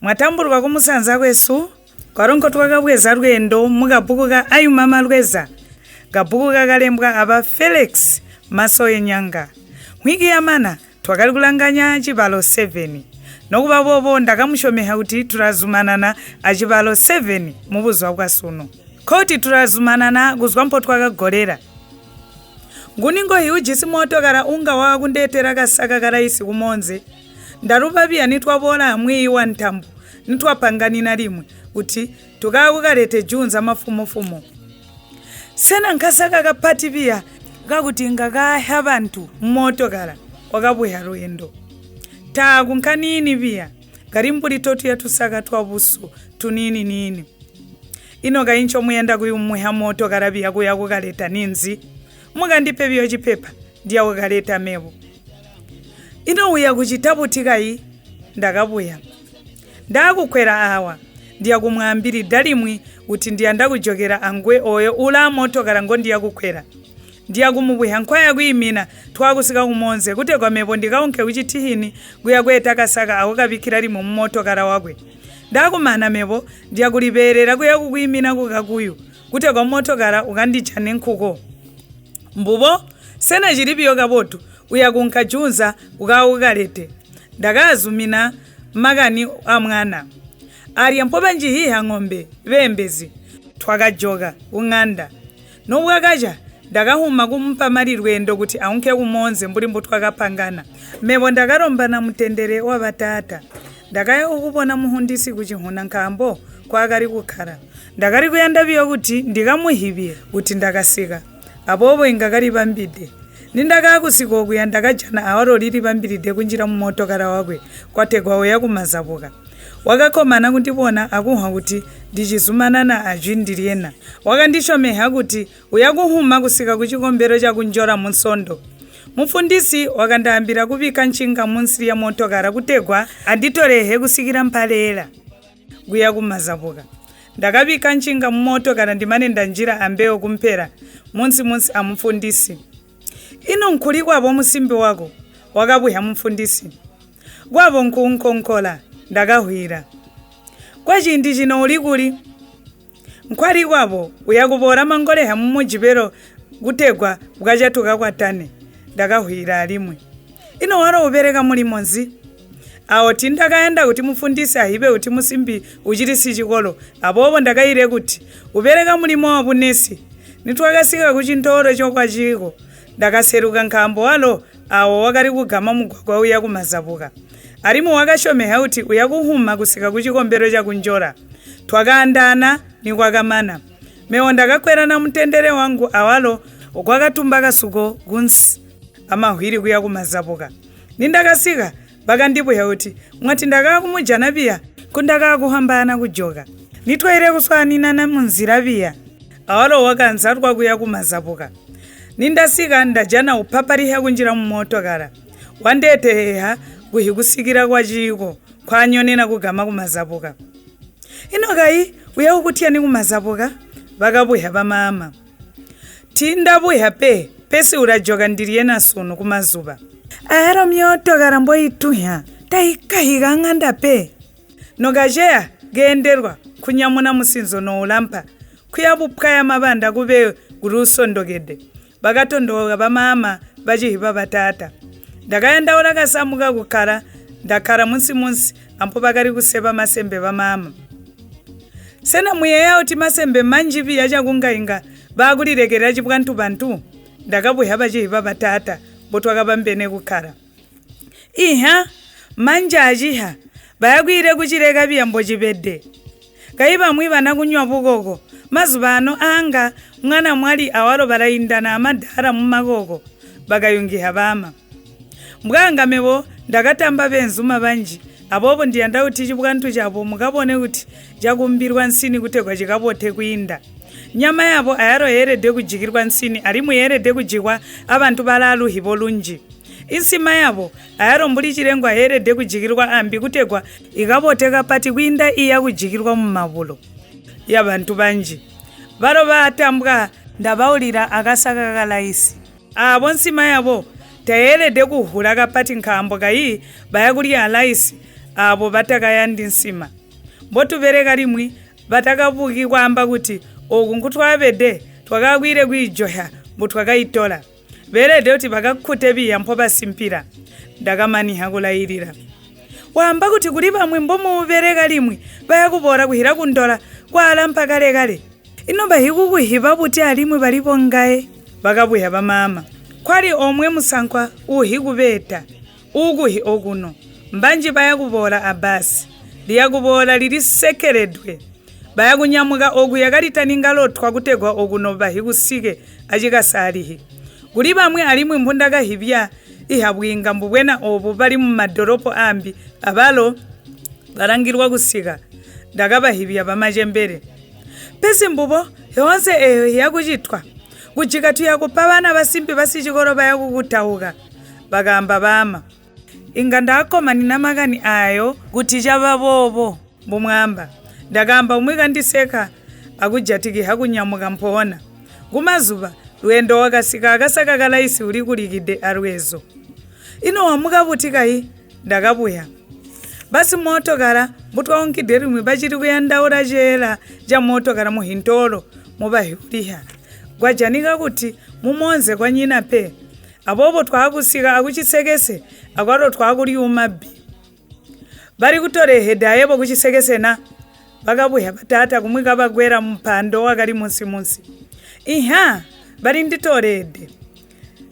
Mwatambulwa kumusanza kwesu kwalo nkotwakabweza lweendo mukabbuku ka Ayuma Malweza, kabbuku kakalembwa aba Felix Masoyenyanga. Mwiki yamana twakali kulanganya cibalo 7. Nokuba boobo ndakamusyomeha kuti tulazumanana acibalo 7 mubuzuba bwasunu. Koti tulazumanana kuzwa mpo twakagolera. Nguni ngohi ujisi mootokala unga wakundeetela kasaka kalaisi kumonze. Ndaluba biya nitwaboola amwiiyi wa ntambo nitwapanganina limwe kuti tukakukalete junza mafumofumo. Sena nkasaka kapati biya kakuti nga kaahya bantu mmootokala wakabweha lweendo. Taaku nkaniini biya kali mbuli totuya tusaka twa busu tuniini-niini. Ino kayi ncomuyanda kuyumwiha mootokala biya kuya kukaleta ninzi? Mukandipe biyo cipepa ndiya kukaleta mebo. Ino uya kucita buti kayi? Ndakabuya. Ndaakukwela awa ndiya kumwaambilida limwi kuti ndiyanda kujokela angwe oyo ulaa mootokala ngondiya kukwela. Ndiya kumubwiha nkwaya kwiimina twakusika kumonze kutegwa mebo ndikaunke kucitihini kuya kweeta kasaka akukabikkila limwi mumootokala wakwe. Ndaakumana mebo ndiya kulibeelela kuya kukwiimina kukakuyu kutegwa mootokala ukandijane nkuko. Mbubo sena cili biyo kabotu uya kunka junza ukaukalete. Ndakaazumina makani amwana. Alya mpo banjihiha ng'ombe beembezi twakajoka kung'anda. Nobwakaca ndakahuma kumupa mali lweendo kuti aunke kumonze mbuli mbutwakapangana. Mebo ndakalombana mutendele wa bataata. Ndakaya kukubona muhundisi kucihuna nkaambo kwaakali kukkala. Ndakali kuyanda biyo kuti ndikamuhibye kuti ndakasika. Aboobo inga kalibambide. Nindakaakusika okuya ndakajana awalo lilibambilide kunjila mumootokala wakwe kwategwa uya kumazabuka. Wakakkomana kundibona akunhwa kuti ndicizumanana ajwi ndilyena. Wakandisyomeha kuti uya kuhuma kusika kucikombelo cakunjola munsondo. Mufundisi wakandaambila kubikka ncinga munsi lya mootokala kutegwa anditolehe kusikila mpaleela kuya kumazabuka. Ndakabikka ncinga mumootokala ndimane ndanjila ambeyo kumpela munsi-munsi amufundisi. Ino nkuli kwabo musimbi wako? Wakabwiha mufundisi. Kwabo nkuunkonkola, ndakahwila. Kwaciindi cino uli kuli? Nkwali kwabo uya kuboola mangoleha mumujibelo kutegwa bwaca tukakwatane, ndakahwila alimwi. Ino walo ubeleka mulimo nzi? Awo tiindakayanda kuti mufundisi ahibe kuti musimbi ucili sicikolo, aboobo ndakaile kuti ubeleka mulimo wa bunesi. Nitwakasika kucintoolo cokwaciko, ndakaseluka nkaambo walo awo wakali kugama mugwagwa uya kumazabuka. Alimwi wakasyomeha kuti uya kuhuma kusika kucikombelo cakunjola. Twakaandaana nikwakamana. Mebo ndakakwelana mutendele wangu awalo kwakatumba kasuko kunsi amahwili kuya kumazabuka. Nindakasika bakandibwiha kuti mwati ndakaakumujana biya nkundakaakuhambana kujoka. Nitwaile kuswaaninana munzila biya awalo wakanzalwa kuya kumazabuka. Nindasika ndajana upapaliha kunjila mumootokala. Wandeeteheha kuhi kusikila kwaciko nkwaanyonena kugama kumazabuka. Ino kayi uya kukutyani kumazabuka? Bakabwiha bamaama. Tiindabwiha pe, pesi ulajoka ndilyena sunu kumazuba. Ayalo myootokala mboituhya taikahika ang'anda pe. Nokaceya keendelwa kunyamuna musinzo noulampa kuya bupwaya mabanda kube kuli usondokede. Bakatondooka bamaama bacihiba bataata. Ndakayandaula kasamu kakukkala ndakkala munsi-munsi ampo bakali kuseba masembe bamaama. Sena muyeeya kuti masembe manji biya cakunga inga baakulilekelela cibwantu-bantu? Ndakabwiha bacihiba bataata mbotwakabambene kukkala. Iha, manji aciha, bayakwiile kucileka biya mbocibede. Kayi bamwi bana kunywa bukoko, mazuba ano aanga mwana mwali awalo balaindana amadaala mumakoko, bakayungiha baama. Mbwaanga mebo ndakatamba beenzuma banji, aboobo ndiyanda kuti cibwantu cabo mukabone kuti cakumbilwa nsini kutegwa cikabote kwiinda. Nyama yabo ayalo yeelede kujikilwa nsini alimwi yeelede kujikwa abantu balaa luhibo lunji. Insima yabo ayalo mbuli cilengwa yeelede kujikilwa ambi kutegwa ikabote kapati kwiinda iya kujikilwa mumabulo yabantu banji. Balo baatambwa ndabaulila akasaka kalaisi. Aabo nsima yabo tayeelede kuhula kapati nkaambo kayi baya kulya alaisi. Aabo batakayandi nsima mbotubeleka limwi batakabuki kwaamba kuti ooku nkutwabede twakakwile kwiijohya mbutwakaitola. Beelede kuti bakakkute biya mpobasimpila. Ndakamaniha kulailila. Waamba kuti kuli bamwi mbomubeleka limwi baya kuboola kuhila kundola kwaalampa kale-kale. Ino bahikukuhiba buti alimwi bali bongaye? Bakabuya bamaama. Kwali omwe musankwa uuhikubeeta uukuhi okuno. Mbanji baya kuboola abasi. Liya kuboola lilisekeledwe. Baya kunyamuka okuya kalitaninga lotwa kutegwa okuno bahikusike acikasalihi. Kuli bamwi alimwi mbundakahibya ihabwinga mbubwena oobu bali mumadolopo ambi abalo balangilwa kusika. Ndakabahibya bamacembele. Pesi mbubo yoonse eeyo iyakucitwa. Kujika tuyakupa bana basimbi basicikolo baya kukutauka. Bakaamba baama. Inga ndaakkomanina makani aayo kuti caba boobo mbumwaamba. Ndakaamba umwi kandiseka akujatikiha kunyamuka mpoona. Kumazuba lweendo wakasika akasaka kalaisi ulikulikide alwezo. Ino wamuka buti kayi? Ndakabuya. Basimootokala mbutwaunkide limwi bacili kuyandaula ceela ca mootokala muhintoolo mubahiuliha. Kwajanika kuti mumoonze kwanyina pe. Aboobo twaakusika akucisekese akwalo twaakulyuuma bbi. Bali kutolehede ayebo kucisekese na? Bakabuya bataata kumwi kabakwela mupando wakali munsi-munsi. Iha, bali nditoleede.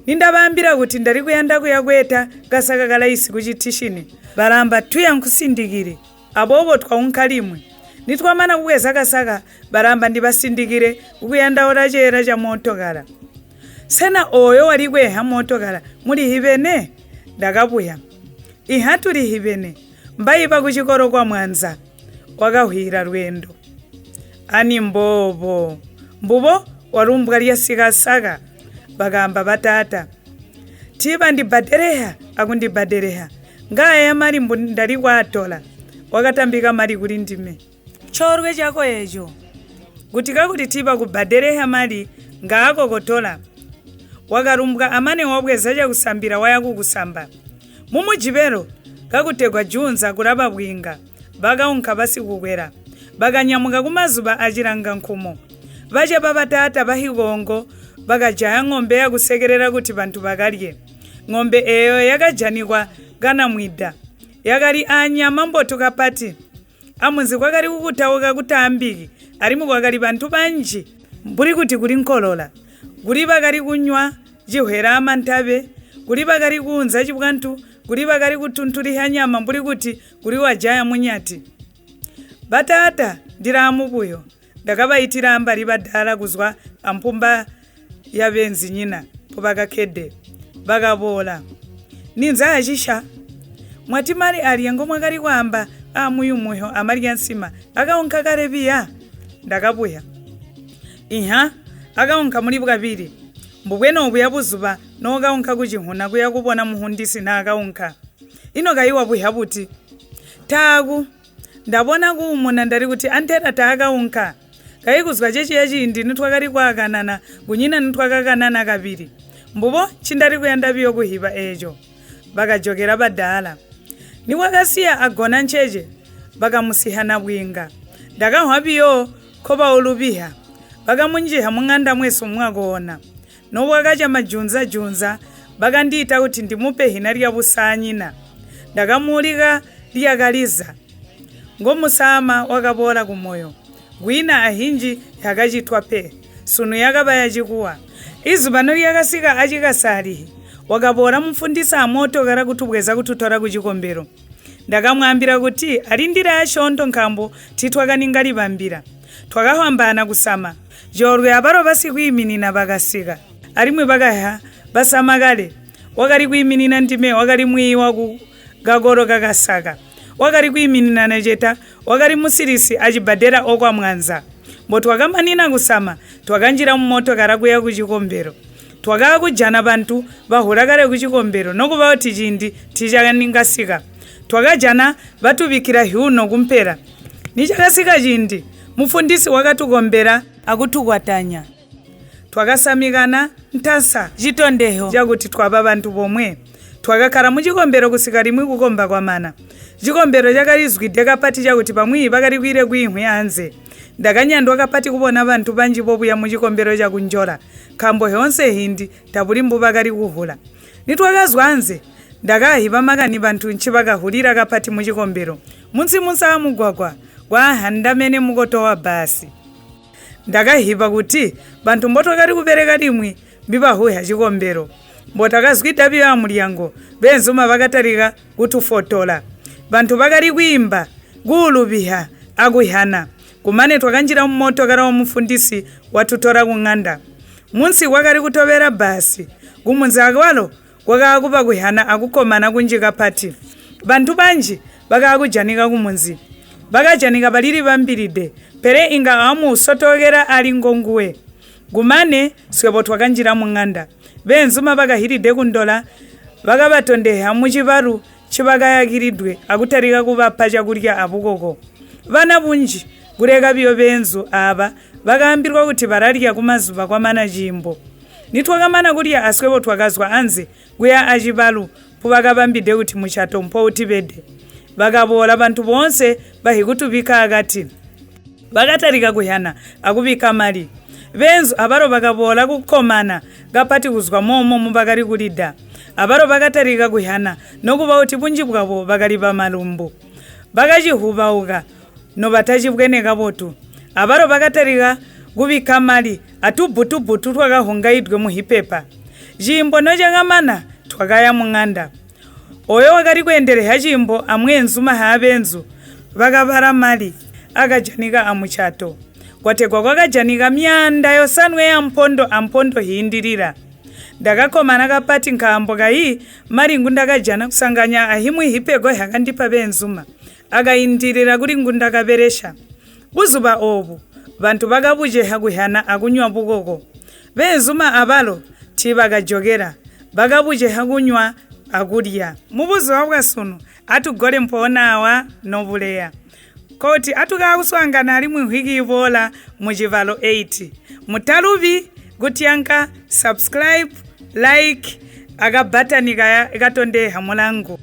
Nindabaambila kuti ndali kuyanda kuya kweeta kasaka kalaisi kucitishini. Balamba tuya nkusindikile. Aboobo twaunka limwi. Nitwamana kubweza kasaka, balamba ndibasindikile kukuyandaula ceela ca mootokala. Sena ooyo wali kweeha mootokala mulihibene? Ndakabuya. Iha tulihibene. Mbayiba kucikolo kwa Mwanza. Wakahwila lweendo. Ani mboobo. Mbubo walumbwa lyasikasaka. Bakaamba bataata. Tiibandibbadereha akundibbadereha. Ngaaya mali ndali kwaatola. Wakatambika mali kuli ndime. Coolwe cako eeco. Kuti kakuli tiibakubbadereha mali ngaakokotola. Wakalumbwa amane wabweza cakusambila waya kukusamba. Mumujibelo kakutegwa junza kulaba bwinga. Bakaunka basikukwela. Bakanyamuka kumazuba acilanga nkumo. Baceba bataata bahikongo bakajaya ng'ombe yakusekelela kuti bantu bakalye. Ng'ombe eeyo yakajanikwa kanamwida. Yakali aanyama mbotu kapati. Amunzi kwakali kukutauka kutaambiki alimwi kwakali bantu banji mbuli kuti kuli nkolola. Kuli bakali kunywa cihwela amantabe, kuli bakali kuunza cibwantu, kuli bakali kutuntuliha nyama mbuli kuti kuli wajaya munyati. Bataata ndilaamubuyo. Ndakabaitila ambali badaala kuzwa ampumba ya beenzinyina mpobakakkede. Bakaboola. Ninza acisha? Mwati mali alya ngomwakali kwaamba aamuyumuyo amalya nsima akaunka kale biya? Ndakabuya. Iha, akaunka muli bwabili. Mbubwena obuya buzuba nookaunka kucihuna kuya kubona muhundisi naakaunka. Ino kayi wabuya buti? Taaku. Ndabona kuumuna ndali kuti antela taakaunka. Kayi kuzwa ceciya ciindi nitwakali kwaakanana kunyina nitwakakanana kabili. Mbubo ncindali kuyanda biyo kuhiba eeco. Bakajokela badaala. Nikwakasiya agona ncece, bakamusiha nabwinga. Ndakanhwa biyo nkobaulubiha. Bakamunjiha mung'anda mwesu mwakoona. Nobwakaca majunza-junza, bakandiita kuti ndimupe hina lya busaanyina. Ndakamuulika lyakaliza. Ngomusaama wakaboola kumoyo. Kwiina ahinji yakacitwa pe. Sunu yakaba yacikuwa. Izuba nolyakasika acikasalihi, wakaboola mufundisi amootokala kutubweza kututola kucikombelo. Ndakamwaambila kuti alindile asyoonto nkaambo tiitwakaninga libambila. Twakahwambaana kusama. Coolwe abalo basikwiiminina bakasika. Alimwi bakaya basama kale. Wakali kwiiminina ndime wakali mwiiyi waku kakolo kakasaka. Wakali kwiiminina Naceta wakali musilisi acibbadela okwa Mwanza. Mbotwakamanina kusama, twakanjila mumootokala kuya kucikombelo. Twakaakujana bantu bahula kale kucikombelo nokuba kuti ciindi tiicakaningasika. Twakajana batubikkila hyuuno kumpela. Nicakasika ciindi, mufundisi wakatukombela akutukwatanya. Twakasamikana ntasa citondeho cakuti twaba bantu bomwe. Twakakkala mucikombelo kusika limwi kukomba kwamana. Cikombelo cakalizwide kapati cakuti bamwi bakali kwiile kwiimwi anze. Ndakanyandwa kapati kubona bantu banji bobuya mucikombelo cakunjola, nkaambo yoonse hindi tabuli mbubakali kuhula. Nitwakazwa anze, ndakaahiba makani bantu ncibakahulila kapati mucikombelo. Munsi-munsi aamugwagwa kwaahandamene mukoto wa bbaasi. Ndakahiba kuti bantu mbotwakali kubeleka limwi mbibahuya cikombelo. Mbotakazwida biyo amulyango, beenzuma bakatalika kutufotola. Bantu bakali kwiimba, kuulubiha akuhyana. Kumane twakanjila mumootokala wa mufundisi watutola kuŋanda. Munsi kwakali kutobela bbaasi. Kumunzi akwalo kwakaakuba kuhyana akukkomana kunji kapati. Bantu banji bakaakujanika kumunzi. Bakajanika balilibambilide, pele inga amuusotokela ali ngonguwe. Kumane swebo twakanjila muŋanda. Beenzuma bakahilide kundola bakabatondeha mucibalu ncibakayakilidwe akutalika kubapa cakulya abukoko. Bana bunji kuleka biyo beenzu aaba bakaambilwa kuti balalya kumazuba kwamana ciimbo. Nitwakamana kulya aswebo twakazwa anze kuya acibalu mpubakabambide kuti mucato mpoutibede. Bakaboola bantu boonse bahikutubikka akati. Bakatalika kuhyana akubikka mali. Beenzu abalo bakaboola kukkomana kapati kuzwa moomo mubakali kulida. Abalo bakatalika kuhyana nokuba kuti bunji bwabo bakali bamalumbu. Bakacihubauka nobatacibwene kabotu. Abalo bakatalika kubikka mali atubbutu-bbutu twakahungaidwe muhipepa. Ciimbo nocakamana twakaya muŋanda. Oyo wakali kweendelehya ciimbo amweenzuma haabeenzu bakabala mali akajanika amucato. Kwategwa kwakajanika 500 yampondo ampondo hiindilila. Ndakakkomana kapati nkaambo kayi mali ngundakajana kusanganya ahimwi hipego hyakandipa beenzuma akaindilila kuli ngundakabelesha. Buzuba oobu bantu bakabuceha kuhyana akunywa bukoko. Beenzuma abalo tiibakajokela, bakabuceha kunywa akulya. Mubuzuba bwasunu atugole mpoona awa nobuleya. Koti atukaakuswaangana alimwi nkhwiki iboola mucibalo 8. Mutalubi kutyanka subscribe, like akabhatani katondeha mulangu.